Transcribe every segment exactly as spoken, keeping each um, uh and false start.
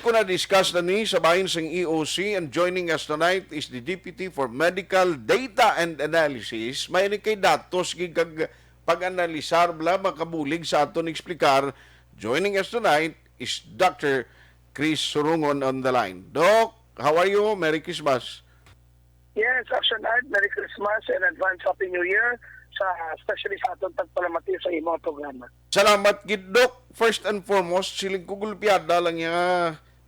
Kung na-discuss na ni sa bahin sang E O C, and joining us tonight is the Deputy for Medical Data and Analysis. May ni kay datos gid kag pag-analisar bala makabulig sa aton explicar. Joining us tonight is Doctor Chris Surungon on the line. Doc, how are you? Merry Christmas. Yes, Action Art, Merry Christmas and advance Happy New Year, sa, especially sa aton pagpalamati sa imong programa. Salamat gid, Doc. First and foremost, siling ko gulpiada lang niya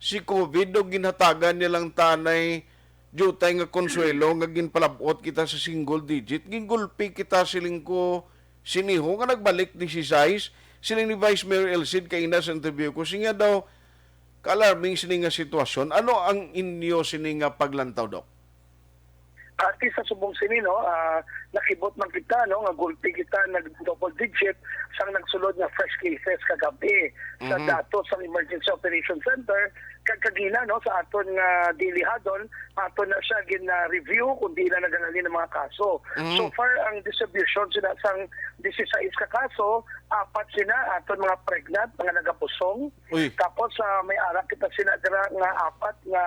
si COVID o ginhatagan niya lang tanay diutay nga konsuelo nga ginpalabot kita sa single digit. Gingulpi kita, siling ko, siniho nga nagbalik dieciséis, siling ni Vice Mayor Elcid kaina sa interview ko. Siya daw, ka-alarming sini nga sitwasyon. Ano ang inyo sini nga paglantaw, Doc? At least sa subong sini, no, ah, nakibot man kita, no, nga gulpi kita nag double digit sang nagsulod nga fresh cases kagabi. Sa Mhm. datos sang Emergency Operation Center, kag kagina, no, sa aton nga daily huddle, aton na siya gin-review kung di na nagahalin ang mga kaso. Mhm. So far, ang distribution sila sang dieciséis ka kaso, apat sila aton mga pregnant, mga nagabusong. Uy. Tapos, ah, may ara kita sila dira nga apat nga,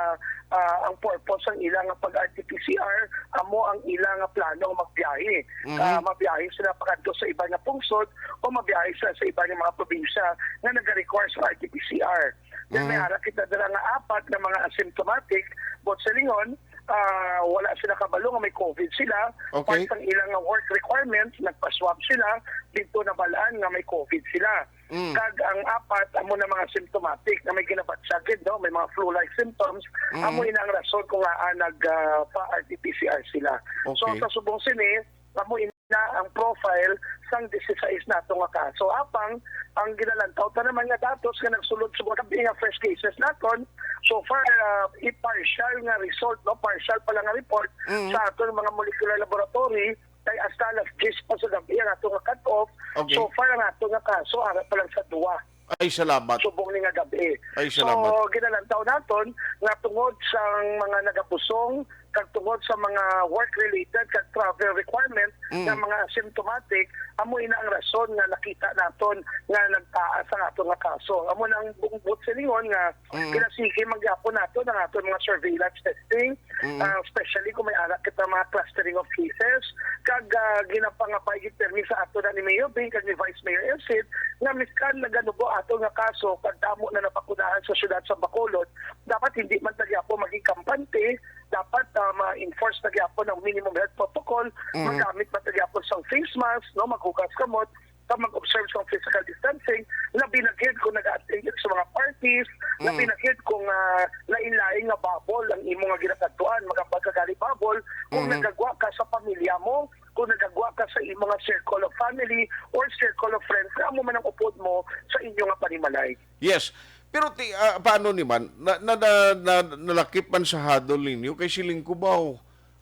ah, ang purpose sang ila nga pag-R T P C R amo ang ila nga plano nga magbiyahe. Mhm. Ah, mabiyahe sila pakadto sa iban nga pungsod o mabiyahe sila sa iban nga mga probinsya nga nagarequire sa R T P C R. Then may Mhm. ara kita dira nga apat nga mga asymptomatic, but silingon, ah, wala sila kabalo nga may COVID sila. Okay. Part sang ilang nga work requirements, nagpa-swab sila, dito nabalaan nga may COVID sila. Mm. Kag ang apat, amo na mga symptomatic na may ginabatyag gid, no? May mga flu-like symptoms. Mm. Amo ina ang rason kung ngaa nag, ah, pa-R T P C R sila. So, Okay. sa subong sini, amo ina ang profile sang dieciséis nato nga kaso. Apang, ang ginalantaw ta naman nga datos nga nagsulod sa mga nga fresh cases naton, so far, ah, i-partial nga result, no? Partial pa lang nga report Mm. sa aton mga molecular laboratory, kay hasta alas diyes pa sa gabi ang ato nga cut-off. Okay. So far, ang ato nga kaso, ara pa lang sa duwa. Ay, salamat. Subong ni nga gabi. Ay, salamat. So, ginalantaw naton nga tungod sa mga nagabusong, kag tungod sa mga work-related, kag travel requirement Mm. nga mga asymptomatic, amo ina ang rason nga nakita naton nga nagtaas ang ato nga kaso. Amo na ang buong buot silingon nga Mm. Ginasigi man gyapon nato ang aton mga surveillance testing, Mm. ah, especially kung may ara kita mga clustering of cases. Kag, ah, ginapangabay gid permi sa ato na ni Mayor Bing kag ni Vice Mayor Elcid nga miskan naganubo ato nga kaso kag damo na nabakunahan sa siyudad sa Bacolod, dapat hindi man ta gyapon maging kampante, dapat, ah, ma-enforce na gyapon ang minimum health protocol, Mm. magamit man ta gyapon sang face mask, no, maghugas kamot, ka mag-observe sa physical distancing, labi na gid kung nag-attend sa mga parties, Mm. labi na gid kung, ah, lain-lain nga bubble ang imo nga ginakadtuan, magambal ka gali bubble, kung Mhm. nagagwa ka sa pamilya mo, kung nagagwa ka sa imo nga circle of family or circle of friends, nga amo man ang upod mo sa inyo nga panimalay. Yes. Pero ti, ah, paano ni man? Na, na, na, na, nalakip man sa huddle ninyo kay siling ko ba,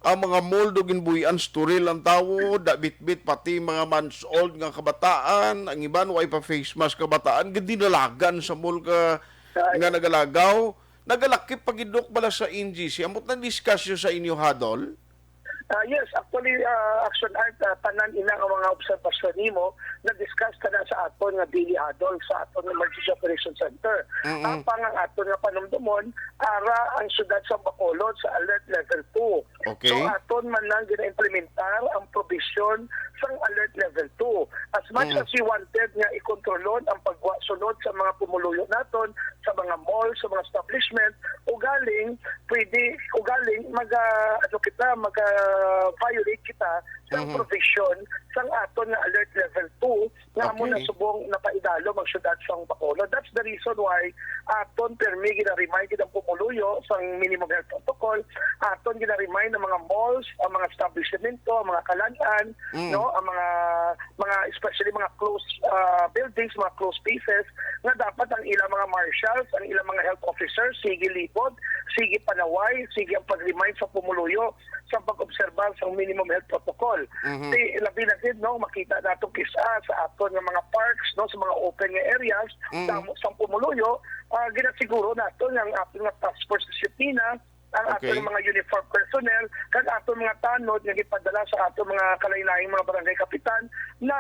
ang mga mall do ginbuy-an, storil ang tawo, da bitbit pati mga months old nga kabataan, ang iban way pa face mask kabataan, gidinalagan sa mall ka, Ay. nga nagalagaw. Nagalakip pa gid, Doc, bala sa N G C. Ambot na discuss sa inyo huddle? Ah, yes, actually, ah, Action Art, ah, tanan ina nga mga obserbasyon nimo, na-discuss ka na sa aton nga daily huddle sa aton nga Emergency Operation Center. Mm-mm. Apang ang aton nga panumdumon, ara ang siyudad sa Bacolod sa alert level two. Okay. So, aton man lang gina-implementar ang provision sang alert level two. As much Mm. as we wanted nga ikontrolon ang pagwa-sunod sa mga pumuluyo naton, sa mga mall, sa mga establishment, ugaling, pwede, ugaling, mag, ah, ano kita, mag, ah, violate kita sa Mhm. provision sang aton nga alert level two, nga amo Okay. na subong napaidalom ang siyudad sang Bacolod. That's the reason why aton permi gina-remind gid ang pumuluyo sang minimum health protocol, aton gina-remind ang mga malls, ang mga establishmento, ang mga kalan-an, Mm. no, ang mga, mga, especially mga closed, ah, buildings, mga closed spaces, nga dapat ang ilang mga marshals, ang ilang mga health officers, sige libod, sige panaway, sige ang pag-remind sa pumuluyo sa pag-obserba sa minimum health protocol. Mhm. Ti, labi na gid, no, makita nato kis-a sa aton nga mga parks, no, sa mga open nga areas, Mhm. damo sang pumuluyo, ah, ginasiguro nato nga ang aton nga task force disiplina, ang aton Okay. mga uniform personnel, kag aton mga tanod nga gipadala sa aton mga kalain-laing mga barangay kapitan na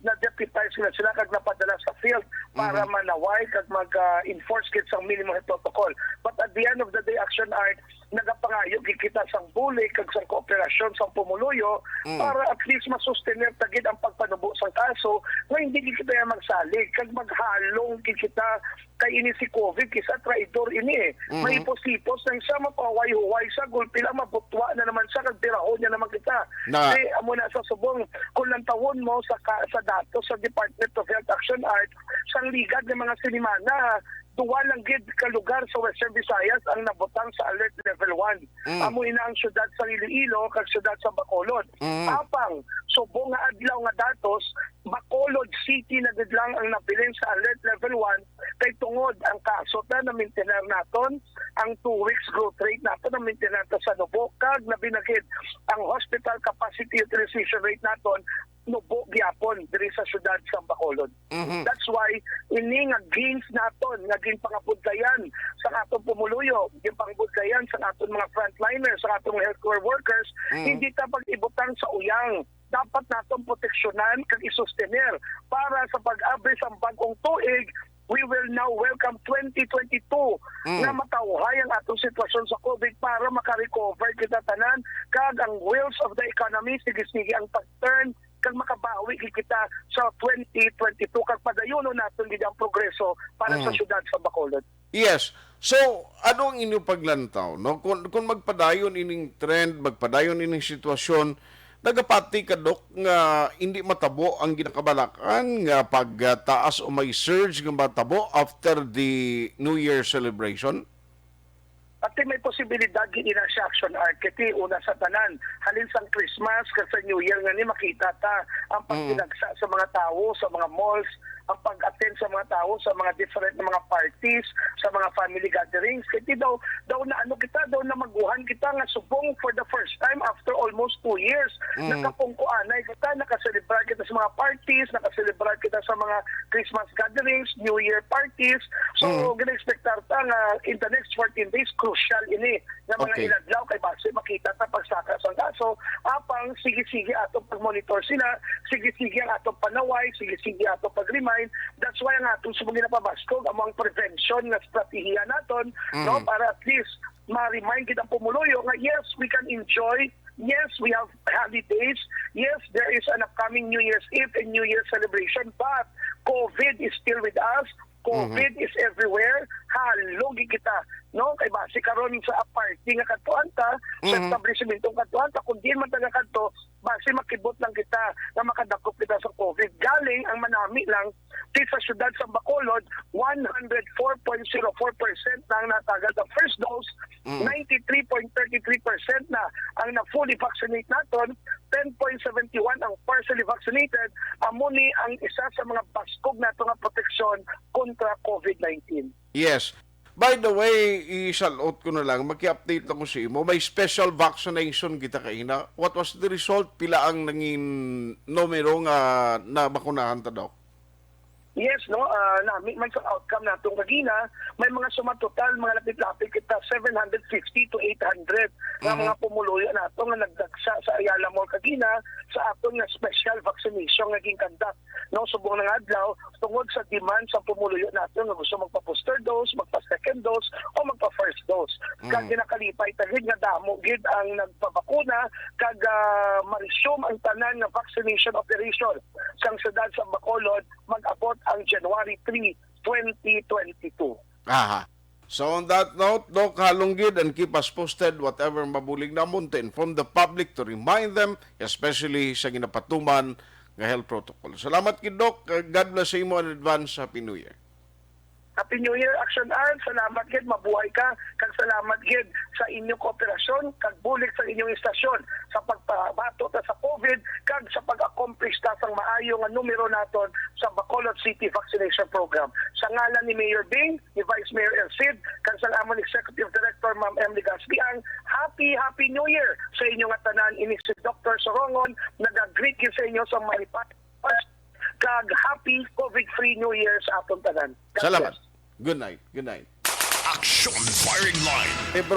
na-deputize na sila kag napadala sa field para Mhm. manaway kag mag-, ah, enforce gid sang minimum health protocol. But at the end of the day, Action Art, nagapangayo gid kita sang bulig kag sang kooperasyon sang pumuluyo Mm. para at least masustener ta gid ang pagpanubo sang kaso nga hindi gid kita magsalig kag maghalong gid kita kay ini si covid kisa traidor ini eh. Mhm. Mahipos-hipos lang siya, mapahuway-huway siya, gulpi lang mabutwa na naman siya kag birahon niya naman kita. Na Kay amo na sa subong, kung lantawon mo sa ka, sa datos sa Department of Health Action Art, sang ligad nga mga sinimana, duwa lang gid ka lugar sa Western Visayas ang nabutang sa alert level one. Mm. Amo ina ang siyudad sa Iloilo kag siyudad sa Bacolod. Mm. Apang subong nga adlaw nga datos, Bacolod City na gid lang ang nabilin sa alert level one kay tungod ang kaso na na-maintain naton ang two weeks growth rate naton, na-maintain naton sa nubo kag labi na gid ang hospital capacity utilization rate naton nubo gyapon diri sa siyudad sa Bacolod. Mhm. That's why ini nga gains naton nga ginpangabudlayan sa atong pumuluyo, ginpangabudlayan sa aton mga frontliners, sa atong healthcare workers, Mm. hindi ta pag-ibutang sa uyang. Dapat naton proteksyonan kag isustener para sa pag-abri sang bag-ong tuig. We will now welcome twenty twenty-two Mm. nga matawhay ang atong sitwasyon sa covid para maka-recover kita tanan kag ang wheels of the economy sige-sige ang pag-turn kag makabawi gid kita sa twenty twenty-two kag padayonon naton gid ang progreso para sa Mm. siyudad sa Bacolod. Yes. So, ano ang inyong paglantaw, no? Kung, kung magpadayon ining trend, magpadayon ining sitwasyon, nagapati ka, Dok, nga hindi matabo ang ginakabalakan nga pagtaas o may surge nga matabo after the New Year celebration? Ati may posibilidad gid ina siya, Action Art. Kay ti, una sa tanan, halin sang Christmas kag sa New Year nga ni makita ta ang Mm. pagtinagsa sa mga tawo sa mga malls, ang pag-attend sa mga tawo sa mga different na mga parties, sa mga family gatherings. Kay ti daw, daw na ano kita, daw namaguhan kita nga subong for the first time after almost two years. Mm. Nakapungko anay kita, nakaselebrar kita sa mga parties, nakaselebrar kita sa mga Christmas gatherings, New Year parties. So, Mm. gina-expectar ta nga in the next fourteen days, crucial ini nga mga Okay. inadlaw kay basi makita ta pagsaka sang kaso. Apang sige-sige atong pag-monitor sila, sige-sige ang atong panaway, sige-sige atong pag-remind. That's why ang atong subong ginapabaskog amo ang prevention nga estratehiya naton, no, Mm. para at least ma-remind gid ang pumuluyo nga yes, we can enjoy, yes, we have holidays, yes, there is an upcoming New Year's Eve and New Year celebration, but covid is still with us. covid Mhm. is everywhere. Halong gid kita, no? Kay basi karon sa party nga kadtuan ta, sa Mhm. establishmento nga kadtuan ta, kung diin man ta nga kadto, basi makibot lang kita nga makadakop kita sa covid. Galing ang manami lang, ti sa siyudad sa Bacolod, one hundred four point zero four percent na ang natagal sa first dose, Mm. ninety-three point thirty-three percent na ang na fully vaccinate naton, ten point seventy-one ang partially vaccinated. Amo ni ang isa sa mga baskog nato nga proteksyon kontra covid nineteen. Yes. By the way, isalot ko na lang, maki-update ako sa imo. May special vaccination kita kaina. What was the result? Pila ang nangin numero nga nabakunahan ta, Doc? Yes, no. Ah, nami man sa outcome nato kagina, may mga sumatotal, mga lapit-lapit kita, seven hundred fifty to eight hundred nga Mhm. mga pumuluyo nato nga nagdagsa sa Ayala Mall kagina sa aton nga special vaccination nga ginconduct, no, subong nga adlaw, tungod sa demand sa pumuluyo nato nga gusto magpa-booster dose, magpa-second dose, o magpa-first dose. Kag Mhm. ginakalipay ta gid nga damo gid ang nagpabakuna, kag, ah, ma-resume ang tanan nga vaccination operation sang siyudad sa Bacolod mag-abot ang January three, twenty twenty-two. Aha. So on that note, Doc, halong gid and keep us posted whatever mabulig namon to inform the public, to remind them, especially sa ginapatuman nga health protocol. Salamat gid, Doc. Uh, God bless sa imo in advance. Happy New Year. Happy New Year, Action Art. Salamat gid, mabuhay ka. Kag salamat gid sa inyong kooperasyon, kag bulig sa inyong istasyon sa pagpabato ta sa covid, kag sa pag-accomplish ta sang maayo nga numero naton sa Bacolod City Vaccination Program. Sa ngalan ni Mayor Bing, ni Vice Mayor El Cid, kag sa amon Executive Director, Ma'am Emily Gaspi, ang happy, happy New Year sa inyo nga tanan. Ini si Doctor Sorongon, nag-greet gid sa inyo sa malipas, kag happy covid-free New Year sa aton tanan. God Salamat. bless. Good night. Good night. Action Firing Line. February